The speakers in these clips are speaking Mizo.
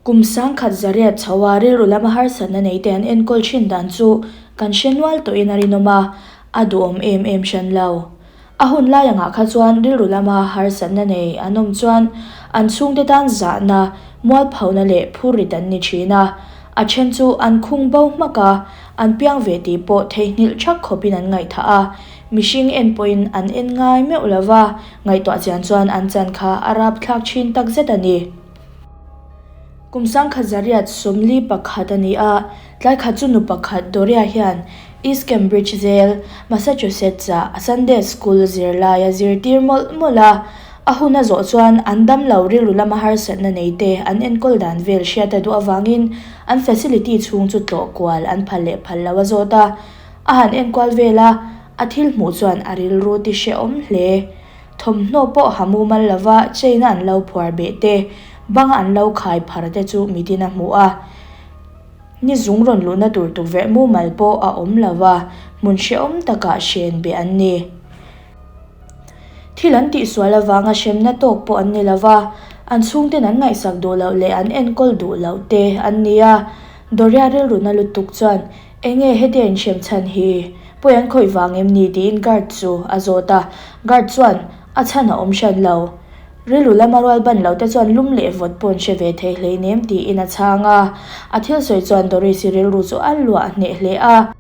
Kum 10,100 chhoa rilru lama harsatna neite an enkawl thin dan chu kan hre nual tawhin a rinawm a, a duhawm em em hran lo. A hun lai angah kha chuan rilru lama harsatna nei an awm chuan an chhungte tan zahna, mualphona leh phurrit an ni thin a. A then chu an khung bo hmak a, an piang ve tih pawh theihnghilh thak khawpin an ngaihthah a, mihring en pawhin an en ngai meuh lo va, ngaihtuah chian chuan an chan kha a rapthlak thin takzet a ni. Kum 1941 a ni a, tlai khat chu nu pakhat Doria hian East Cambridge Jail, Massachusetts-ah a Sunday School zirlai a zirtir mawlh mawlh a. A hun a zawh chuan an damlo rilru lama harsatna nei te an enkawl dan vel hriat a duh avangin an facility chhung chu tlawh kual an phal leh phal lo a zawt a. A han enkual vel a, a thil hmuh chuan a rilru ti hrehawm hle. Thawmhnaw pawh ha mumal lova chain-a an lo phuar beh te, banga an lo khai phar te chu mitin a hmu a. Ni zung rawn luhna tur tukverh mumal pawh a awm lo va, hmun hrehawm takah hren beh an ni. Thil an tihsual avanga hremna tawk pawh an ni lo va, an chhungten an ngaihsak duh loh leh an enkawl duh loh te an ni a. Doria rilruna lutuk chuan Enge hetia inhrem chhan hi? Pawi an khawih vang em ni? tiin guard chu a zawt a. Guard chuan a chhan a awm hran lo. Rilru lama rual ban lo te chuan lum leh vawt pawh an hre ve thei hleinem tiin a chhang a. A thil sawi chuan Doris-i rilru chu a luah hneh hle a.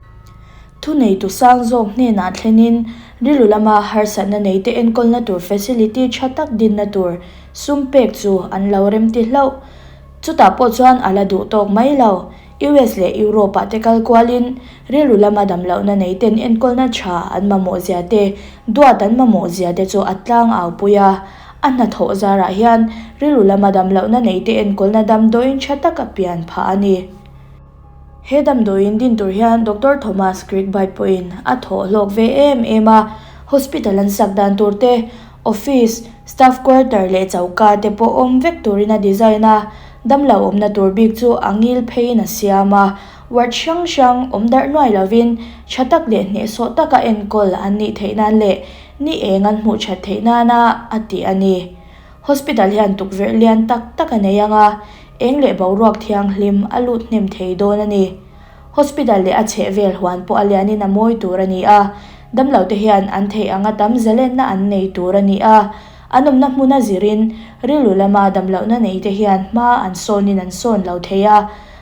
Thuneitu sang zawk hnenah thlenin rilru lama harsatna neite enkawlna tur facility tha tak dinna tur sum pek chu an lo remti hlauh. Chutah pawh chuan a la duh tawk mai lo. US leh Europe ah te kal kualin rilru lama damlohna nei ten enkawlna tha an mamawh zia te, duat an mamawh zia te chu a tlang au pui a. A hnathawh zarah hian rilru lama damlohna nei te enkawlna damdawiin tha tak a pian phah a ni. He damdawiin din tur hian Doctor Thomas Kirkby pawhin a thawh hlawk ve em em a, hospital an sak dan tur te, Office, staff quarter leh choka te pawh awm vek turin a design a, damlo awmna tur bik chu a ngil pheiin a siam a, ward hrang hrang awm darh nuai lovin tha tak leh hnehsawh taka enkawl an nih theih nan leh ni eng an hmuh that theih nana a tih a ni. Hospital hian tukverh lian tak tak a nei ang a, eng leh boruak thianghlim a lut hnem thei dawn a ni. Hospital leh a chhehvel huan pawh a lianin a mawi tur a ni a, damlote hian an theih anga tam zalenna an nei tur a ni a, an awmna hmuna zirin rilru lama damlohna neite hian hma an sawnin an sawn lo thei a,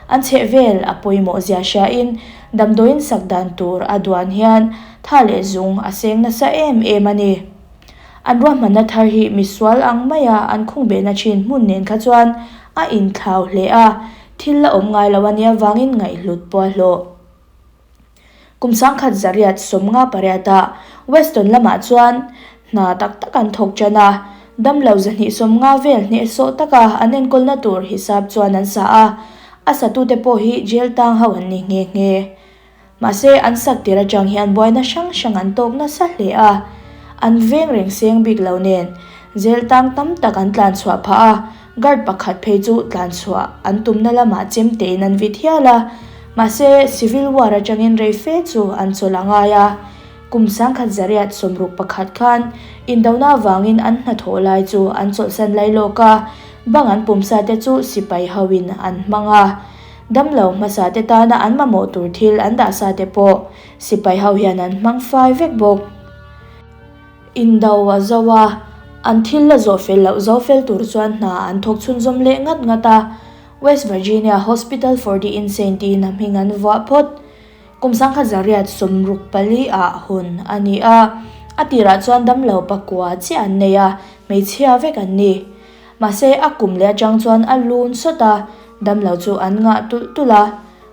an chhehvel a pawimawh zia hriain damdawiin sak dan tur a duan hian tha leh zung a seng nasa em em a ni. An ruahmanna thar hi misual ang maia an khungbehna thin hmun nen kha chuan a inthlau hle a, Thil la awm ngai lo a nia vangin ngaihhlut pawh a hlawh. Kum 1958 ah Weston lamah chuan hna tak tak an thawk tan a, damlo 250 vel hnehsawh taka an enkawlna tur hisap chuan an sa a, a satute pawh hi jail tang ho an ni nghe nghe. Mahse, an sak tir atang hian buaina hrang hrang an tawk nasa hle a, an veng reng seng bik lo nen jail tang tam tak an tlan chhuah phah a, guard pakhat phei chu tlan chhuah an tumna lamah chem tein an vit hial a, mahse, civil war atangin rei fe chu an chawlh a ngai a. Kum 1961 khan indona avangin an hnathawh lai chu an chawlhsan lai lawk a, bang an pumsa te chu sipai hoin an hmang a. Damlo hmasa te tana an mamawh tur thil an dah sa te pawh sipai ho hian an hmang fai vek bawk. Indo a zo a, an thil la zawh fel loh zo fel tur chuan hna an thawk chhunzawm leh ngat ngat a, West Virginia Hospital for the Insane tiin a hming an vuah phawt. Kum 1964 ah hawn a ni a, a tirah chuan damlo pakua chiah an nei a, hmeichhia vek an ni. Mahse, a kum leh atang chuan a lun sawt a, damlo chu an ngah tulh tulh a.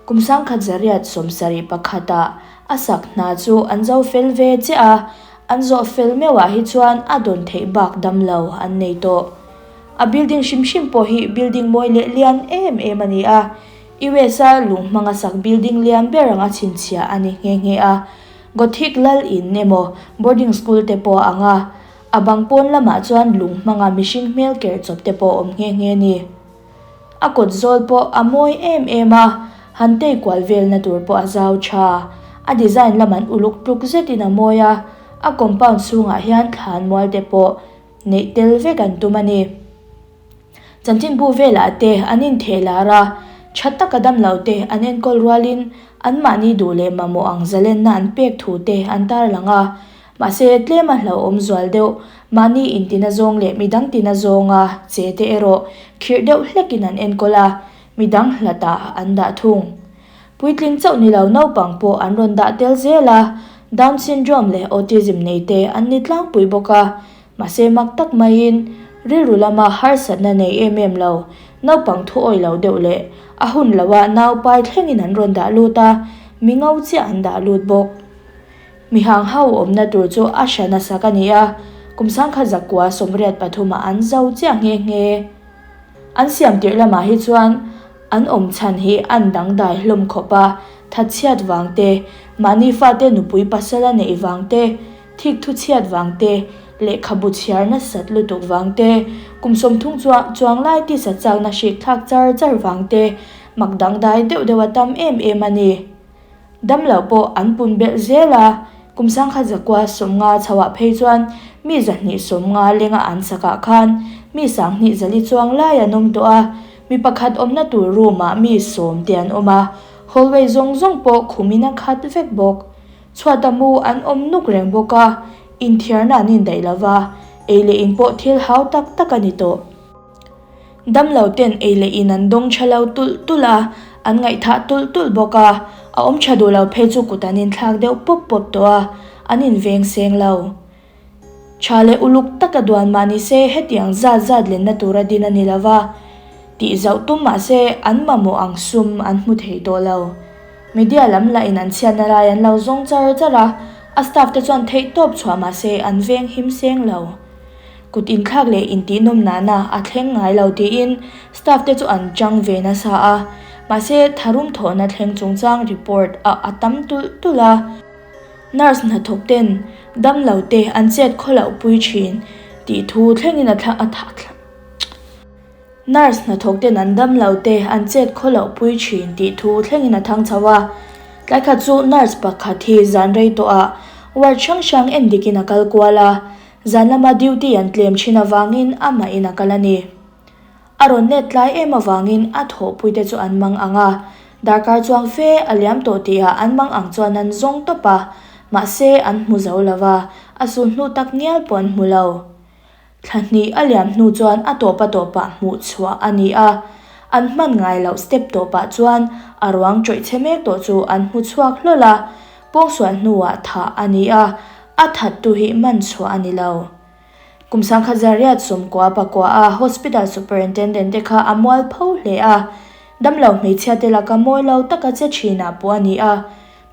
Kum 1971 ah a sak hna chu an zo fel ve chiah a, an zawh fel meuhah hi chuan a dawn theih bak damlo an nei tawh. A building hrim hrim pawh hi building mawi leh lian em em a ni a, US a lung hmanga sak building lian ber anga chhinchhiah a ni nghe nghe a. Gothic lal in emaw boarding school te pawh a ang a. A bang pawn lamah chuan lung hmanga mihring hmel ker chawp te pawh awm nghe nghe ni. A kawt zawl pawh a mawi em em a, han tei kual velna tur pawh a zau tha. A design lam an uluk tluk zetin a mawi a, a compound chhungah hian thlan mual te pawh neih tel vek an tum a ni. Chanchinbu velah te an intheh lar a, tha taka damlo te an enkawl rualin anmahni duh leh mamawh ang zalenna an pek thu te an tarlang a. Mahse, tlema hlauhawm zual deuh, mahni intina zawng leh midang tina zawnga che te erawh khirh deuh hlekin an enkawl a, midang hlatah an dah thung. Puitling chauh ni lo naupang pawh an rawn dah tel zel a, Down syndrome leh autism nei te an ni tlangpui bawk a, mahse mak tak maiin rilru lama harsatna nei em em lo, naupang thu awih lo deuh leh a hun loah nau pai thlengin an rawn dah lut a, mi ngo chiah an dah lut bawk. Mihang ho awmna tur chu a hra nasa ka ni a, kum sangkhat zakua 83 ah an zo chiah nghe nghe. An siam tirh lamah hi chuan an awm chhan hi an dangdai hlawm khawp a, thatchhiat vang te, mahni fate nupui pasala neih vang te, thikthu chhiat vang te, lehkhabu chhiar nasat lutuk vang te, kum 30 chuang lai tisa chakna hrik thlak char char vang te, mak dangdai deuh deuh a tam em em a ni. Damlo pawh an pun belh zel a, kum 1950 chhoah phei chuan mi 250 lenga an sakah khan mi 20 zali chuang lai an awm tawh a, mi pakhat awmna tur room ah mi 10 te an awm a, hallway zawng zawng pawh khumin a khat vek bawk. Chhuata mu an awm nuk reng bawk a, inthiarna an indaih lo va, ei leh in pawh thil hau tak tak a ni tawh. Damlo ten ei leh in an dawng tha lo tulh tulh a, an ngaihthah tulh tulh bawk a, a awm tha duh lo phei chu kut an inthlak deuh pawp pawp tawh a, an inveng seng lo. Tha leh uluk taka duan mah ni se hetiang zat zat lenna tura din a ni lo va, tih zauh tum mah se an mamawh ang sum an hmu thei tawh lo. Media lam lahin an chhiatna lai an lo zawng char char a, a staff te chuan theihtawp chhuah mah se an veng him seng lo. Kut inthlak leh intihnawm nana a thleng ngai lo tiin staff te chu an chang ve nasa a, mahse tharum thawhna thleng chungchang report a a tam tulh tulh a. Nurse hnathawk ten damlo te an chet khawloh pui thin tih thu thlengin a thla a Nurse hnathawk ten an damlo te an chet khawloh pui thin tih thu thlengin a thang chho a. Tlai khat chu nurse pakhat hi zan rei tawh ah ward hrang hrang en dikin a kal kual a, zan lama duty an tlem thin avangin amahin a kal a ni. A rawn let tlai em avangin a thawhpui te chu an mang ang a, darkar chuang fe a liam tawh tihah an mang ang chuan an zawng tawp a, mahse an hmu zo lo va, a sulhnu tak ngial pawh an hmu lo. Thla hnih a liam hnu chuan a tawp a tawpah hmuh chhuah a ni a, an hman ngai loh step tawpah chuan a ruang tawih chhe mek tawh chu an hmu chhuak hlawl a, pawngsual hnuah thah a ni a, a thattu hi man chhuah a ni lo. Kum 1999 a hospital superintendent te kha a mual pho hle a, damlo hmeichhia te laka mawi lo taka che thinah pawh a ni a,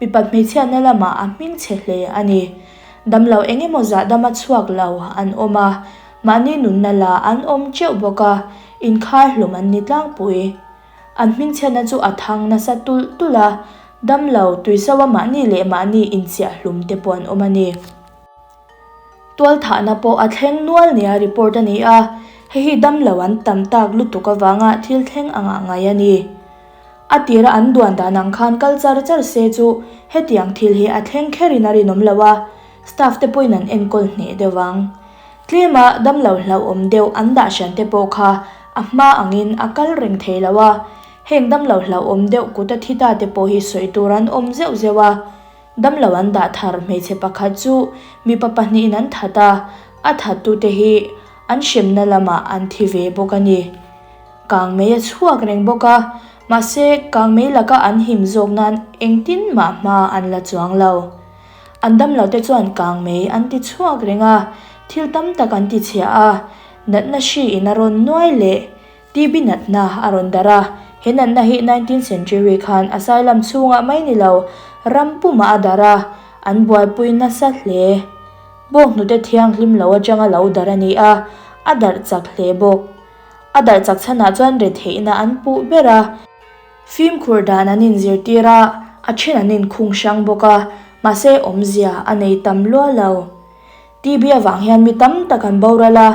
Mipat hmeichhiatna lamah a hming chhe hle a ni. Damlo eng emaw zah dama chhuak lo an awm a, mahni nunna la an awm teuh bawk a, inkhar hlum an ni tlangpui. An hmingchhiatna chu a thang nasa tulh tulh a, damlo tuiso a mahni leh mahni inchiah hlum te pawh an awm a ni. Tualthahna pawh a thleng nual nia report a ni a, hei hi damlo an tam tak lutuk avanga thil thleng angah ngaih a ni. A tira an duan dan ang khan kal char char se chu hetiang thil hi a thleng kherin a rinawm lo a, staff te pawhin an enkawl hneh deuh ang. Tlema damlo hlauhawm deuh an dah hran te pawh kha a hma angin a kal reng thei lo a, heng damlo hlauhawm deuh kuta thi ta te pawh hi sawi tur an awm zeuh zeuh a. Damlo an dah thar hmeichhe pakhat chu mipa pahnihin an that a, a thattute hi an hremna lamah an thi ve bawk a ni. Kangmei a chhuak reng bawk a, mahse kangmei laka an him zawk nan engtin mah hma an la chuang lo. An damlo te chuan kangmei an ti chhuak reng a, thil tam tak an ti chhia a, natna hri in a rawn nuai leh TB natna a rawn darh a, he natna hi 19th century khan asylum chhungah mai ni lo ram pumah a darh a, an buaipui nasa hle. Bawnghnute thianghlim lo atanga lo darh a ni a, a darh chak hle bawk. A darh chak chhanah chuan retheihna an puh ber a, fimkhur dan an inzirtir a, a then an inkhung hrang bawk a, mahse awmzia a nei tam lua lo. TB avang hian mi tam tak an boral a,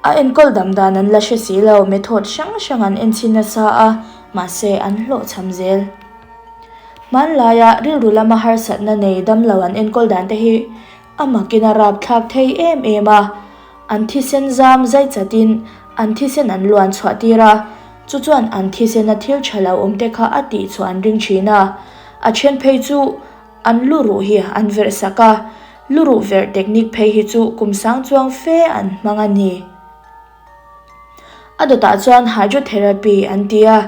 a enkawl dam dan an la hre si lo, method hrang hrang an enchhin nasa a, mahse an hlawhchham zel. Hmanlaia rilru lama harsatna nei damlo an enkawl dan te hi a makin a rapthlak thei em em a, An thisen zam zai chatin An thisen an luan chhuah tir a, chu chuan an thisena thil tha lo awm te kha a tih chhuah an ring thin a. A then phei chu an lu ruh hi an verh sak a, lu ruh verh technique phei hi chu kum sang chuang fe an hmang a ni. A dawtah chuan hydrotherapy an ti a,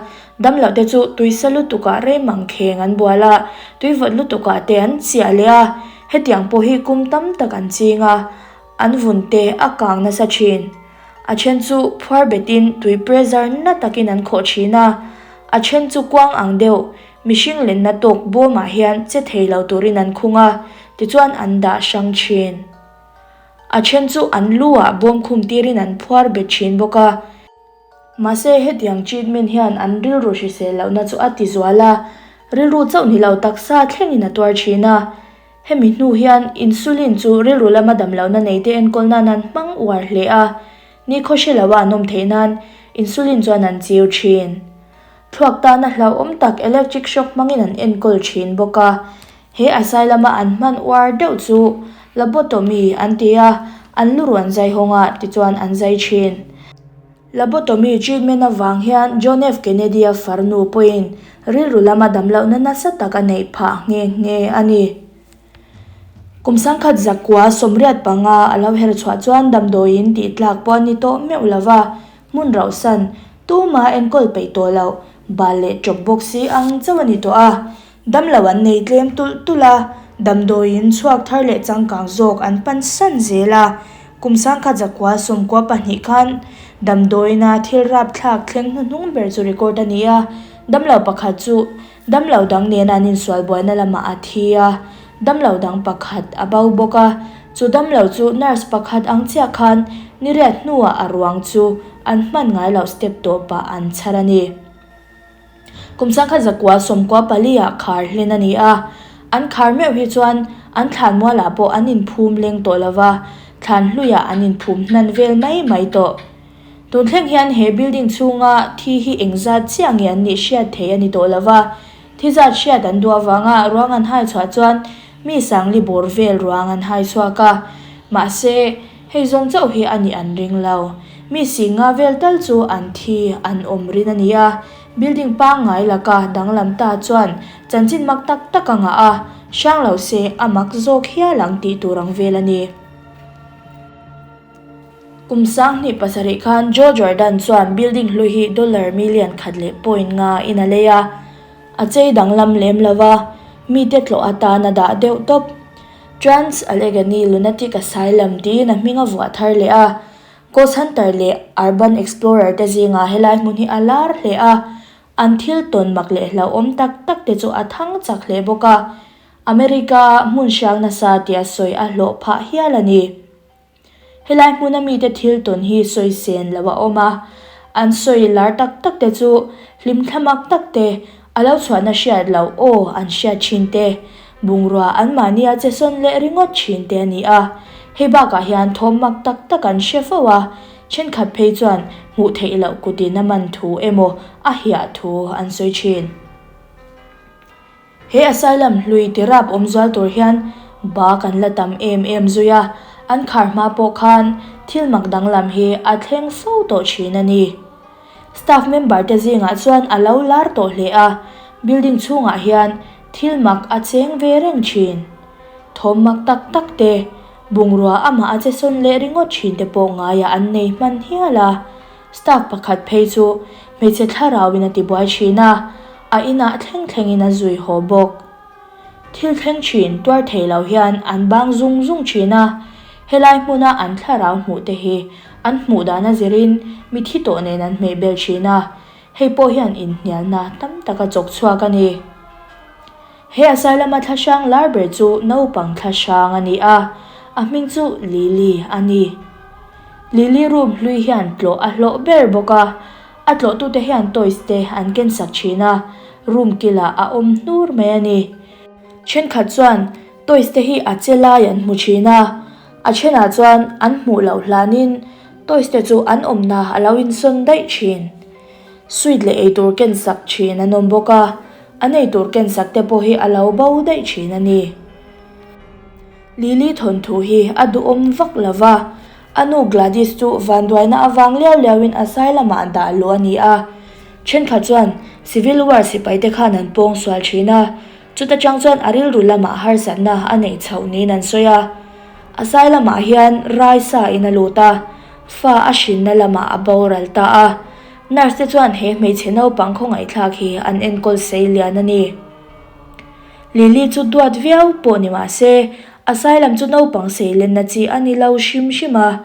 damloh te chu tuisa lutukah rei mangkheng an bual a, tuivawt lutukah te an chiah leh a, hetiang pawh hi kum tam tak an ching a, an vun te a kang nasa thin. A then chu phuar betin tui pressure na takin an khawh thin a, a then chu kuang ang deuh mihring lenna tawk bawmah hian che thei lo turin an khung a, tichuan an dah hrang thin. A then chu an lu ah bawm khum tirin an phuar bet thin bawk a. Mahse hetiang treatment hian an rilru hrisel lohna chu a ti zual a, rilru chauh ni lo taksa thlengin a tuar thin a. Hemi hnu hian insulin chu rilru lama dam lohna neite enkawl nan an hmang uar hle a, nikhaw hre loa an awm theih nan insulin chuan an chiu thin. Thluak tana hlauhawm tak electric shock hmangin an enkawl thin bawk a. He asylum a an hman uar deuh chu Lobotomy an ti a, an lu ruan zai hawng a tichuan an zai thin. Lobotomy treatment avang hian John F. Kennedy-a farnu pawhin rilru lama damlohna nasa tak a neih phah nghe nghe a ni. Kum sangkhat zakua 85 a lo her chhuah chuan damdawiin tih tlak pawh a ni tawh meuh lova, hmun rauhsan tuma enkawl peih tawh loh bal leh chawp bawk si ang chauh a ni tawh a. Damlo an nei tlem tulh tulh a, damdawiin chhuak thar leh changkang zawk an pan san zel a. Kum sangkhat zakua 92 khan damdawiina thil rapthlak thleng hnuhnung ber chu record a ni a, damlo pakhat chu damlo dang nena an insual buaina lamah a thi a, damlo dang pakhat a bo bawk a. Chu damlo chu nurse pakhat ang chiah khan niriat hnuah a ruang chu an hman ngai loh step tawpah an chhar a ni. Kum sangkhat zakua 94 ah khar hlen a ni a, an khar meuh hi chuan an thlan mualah pawh an inphum leng tawh lo va, thlan hluiah an inphum hnan vel mai mai tawh. Tun thleng hian he building chhunga thi hi engzat chiah nge an nih hriat theih a ni tawh lo va, thi zat hriat an duh avanga ruang an hai chhuah chuan mi sangli bawr vel ruang an hai chhuak a, mahse, Hei zawng chauh hi a nih an ring lo. Mi singa vel tal chu an thi an awm rin a ni a, building pangngai laka danglam ta chuan chanchin mak tak tak a ngah a, hrang lo se a mak zawk hial ang tih tur ang vel a ni. Kum 2007 khan Joe Jordan chuan building hlui hi dollar million khat leh point nga in a lei a, a chei danglam lem lo va, mite tlawh atan a dah deuh tawp. Trans Allegheny Lunatic Asylum tiin a hming a vuah thar leh a, Ghost Hunter leh Urban Explorer te zingah helai hmun hi a lar hle a, an thil tawn mak leh hlauhawm tak tak te chu a thang chak hle bawk a, America hmun hriak nasa tia sawi a hlawh phah hial a ni. Helai hmuna mite thil tawn hi sawi sen lo a awm a, an sawi lar tak tak te chu hlim thlamak tak te, a lo chhuahna hriat loh aw an hriat thin te, bungrua anmahnia che sawn leh ringawt thin te a ni a. Hei bakah hian thawm mak tak tak an hre fo a, thenkhat phei chuan hmuh theih loh kutin a man thu emaw a hiah thu an sawi thin. He asylum hlui tirap awm zual tur hian bak an la tam em em zui a, an khar hma pawh khan thil mak danglam hi a thleng fo tawh thin a ni. Staff member te zingah chuan a lo lar tawh hle a, building chhungah hian thil mak a cheng ve reng thin. Thawm mak tak tak te, bungrua amah a che sawn leh ringawt thin te pawh ngaiah an nei hman hial a. Staff pakhat phei chu hmeichhe thlarauin a tibuai thin a, a inah thleng thlengin a zui haw bawk. Thil thleng thin tuar thei lo hian an bang zung zung thin a, helai hmuna an thlarau hmuh te hi an hmuh dan a zirin mithi tawh nen an hmeh bel thin a, hei pawh hian inhnialna tam tak a chawk chhuak a ni. He asylum-a thlahrang lar ber chu naupang thlahrang a ni a, a hming chu Lily a ni. Lily room hlui hian tlawh a hlawh ber bawk a, a tlawhtute hian toys te an ken sak thin a, room kilah a awm hnur mai a ni. Thenkhat chuan toys te hi a che lai an hmu thin a, a thenah chuan an hmuh loh hlanin toys te chu an awmna a lo insawn daih thin. Sweet leh eitur ken sak thin an awm bawk a, an eitur ken sak te pawh hi a lo bo daih thin a ni. Lily thawnthu hi a duhawm vak lo va, A nu Gladys chu vanduaina avang liau liauin asylum-ah dah luh a ni a. Thenkhat chuan Civil War sipaite khan an pawng sual thin a, chuta chang chuan a rilru lamah harsatna a neih chhoh niin an sawi a. Asylum-ah hian rai sa in a lut a, fa a hrinna lamah a boral ta a. Nurse te chuan he hmeichhe naupang khawngaihthlak hi an enkawl sei lian a ni. Lily chu duat viau pawh ni mah se, Asylum chu naupang seilenna chi a ni lo hrim hrim a.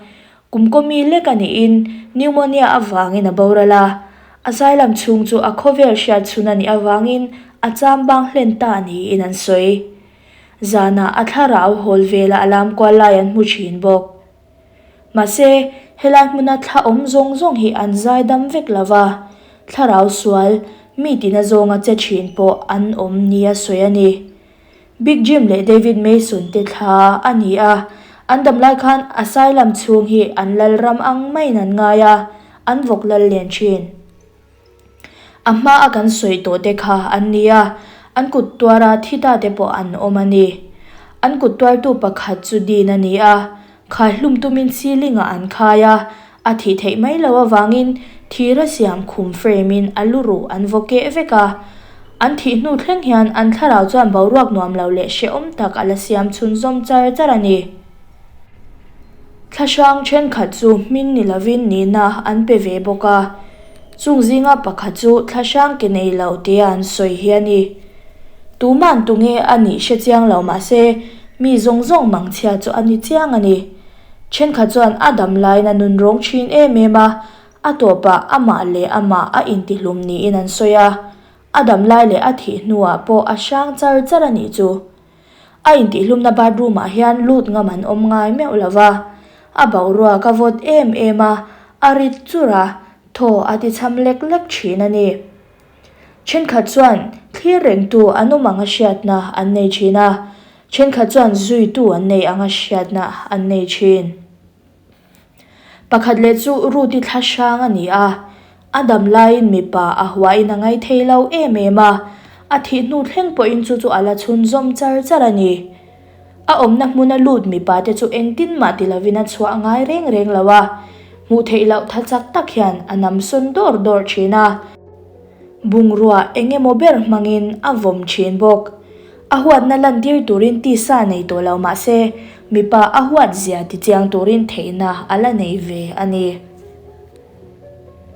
Kum kawmi lek a niin pneumonia avangin a boral a. Asylum chhung chu a khawvel hriat chhun a nih avangin a cham bang hlen ta niin an sawi. Zanah a thlarau hawl vela a lam kual lai an hmu thin bawk. Mahse, helai hmuna thla awm zawng zawng hi an zai dam vek lo va, thlarau sual, mi tina zawnga che thin pawh an awm nia sawi a ni. Big Jim leh David Mason te thla a ni a, an dam lai khan Asylum chhung hi an lal ram ang maiin an ngai a, an vawk lal len thin. A hma a kan sawi tawh te kha an ni a, an kut tuara thi ta te pawh an awm a ni. An kut tuartu pakhat chu Dean a ni a, Khai hlum tumin ceiling ah an khai a, a thih theih mai loh avangin thir a siam khum frame in a lu ruh an vaw keh vek a. An thih hnu thleng hian an thlarau chuan boruak nuam lo leh hrehawm tak a la siam chhunzawm char char a ni. Thlahrang thenkhat chu hming ni lovin nihna an pe ve bawk a, chung zinga pakhat chu thlahrang ke nei lo tia an sawi hi a ni. Tuman tunge a nih hre chiang lo mahse, Mi zawng zawng mangchhia chu a ni chiang a ni. Thenkhat chuan a dam laiin a nun rawng thin em em a, a tawpah amah leh amah a intihlum niin an sawi a. A dam lai leh a thih hnuah pawh a hrang char char a nih chu. A intihlumna bathroom ah hian lut ngam an awm ngai meuh lo va. A boruak a vawt em em a, a rit churh a, thaw a tichham lek lek thin a ni. Thenkhat chuan thlir rengtu an awm anga hriatna an nei thin a, thenkhat chuan zuitu an nei anga hriatna an nei thin. Pakhat leh chu Ruth-i thla hrang a ni a, a dam laiin mipa a huain a ngai thei lo em em a, a thih hnu thleng pawhin chu chu a la chhunzawm char char a ni. A awmna hmuna lut mipa te chu engtin mah ti lovin a chhuah ngai reng reng lo a, hmuh theih loh tha chak tak hian a nam sawn dawr dawr thin a. Bungrua eng emaw ber hmangin a vawm thin bawk. A huatna lantir turin tisa nei tawh lo mah se, mipa a huat zia tichiang turin theihna a la nei ve a ni.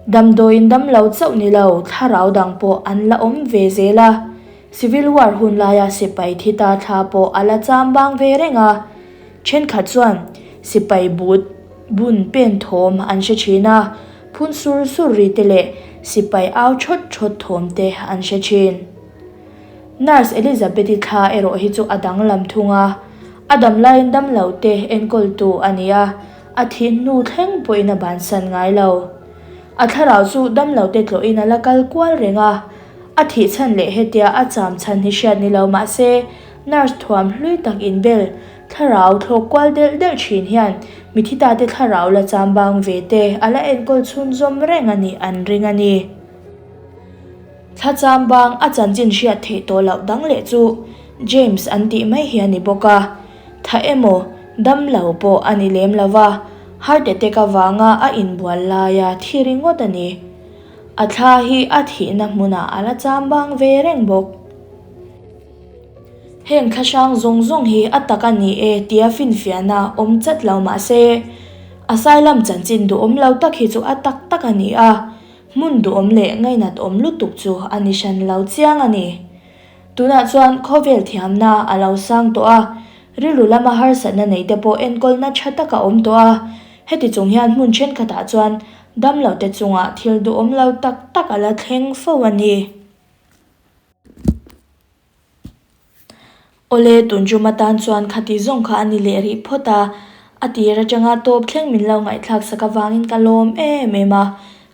Damdawiin damlo chauh ni lo, thlarau dang pawh an la awm ve zel a. Civil War hun laia sipai thi ta thla pawh a la cham bang ve reng a. Thenkhat chuan sipai but bun pen thawm an hre thin a, phun sur sur ri te leh sipai au thawt thawt thawm te an hre thin. Nurse Elizabeth-i thla erawh hi chu a danglam thung a, a dam laiin damlo te enkawltu a ni a, A thih hnu thleng pawhin a bansan ngai lo. A thlarau chu damlote tlawhin a la kal kual reng a. A thih chhan leh hetia a cham chhan hi hriat ni lo mah se, nurse thuam hlui tak inbel, thlarau thlawk kual delh delh thin hian mithi tate thlarau la cham bang ve te a la enkawl chhunzawm reng a nih an ring a ni. Thla cham bang a chanchin hriat theih tawh loh dang leh chu James an tih mai hi a ni bawk a. Tha emaw, dam lo pawh a ni lem lo va, heart attack avanga a inbual laia thi ringawt a ni. A thla hi a thihna hmunah a la cham bang ve reng bawk. Heng thla hrang zawng zawng hi a tak a ni e tia finfiahna awm chat lo mah se, Asylum chanchin duhawm lo tak hi chu a tak tak a ni a, hmun duhawm leh ngainat awm lutuk chu a ni hran lo chiang a ni. Tunah chuan khawvel thiamna a lo sang tawh a, rilru lama harsatna nei te pawh enkawlna tha tak a awm tawh a, heti chung hian hmun thenkhatah chuan damlote chungah thil duhawm lo tak tak a la thleng fo a ni. Awle, tun tum atan chuan khati zawng kha a ni leh rih phawt a, a tir atanga tawp thleng min lo ngaihthlak sak avangin ka lawm em em a,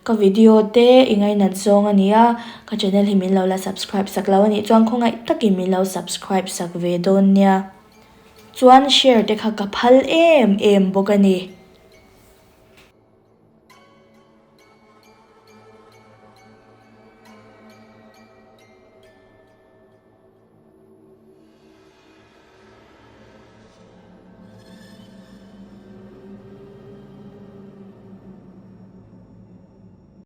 Ka video te i ngainat zawng a nia, ka channel hi min lo la subscribe sak lo a nih chuan khawngaih takin min lo subscribe sak ve dawn nia. Chuan share te kha ka phal em em bawk a ni.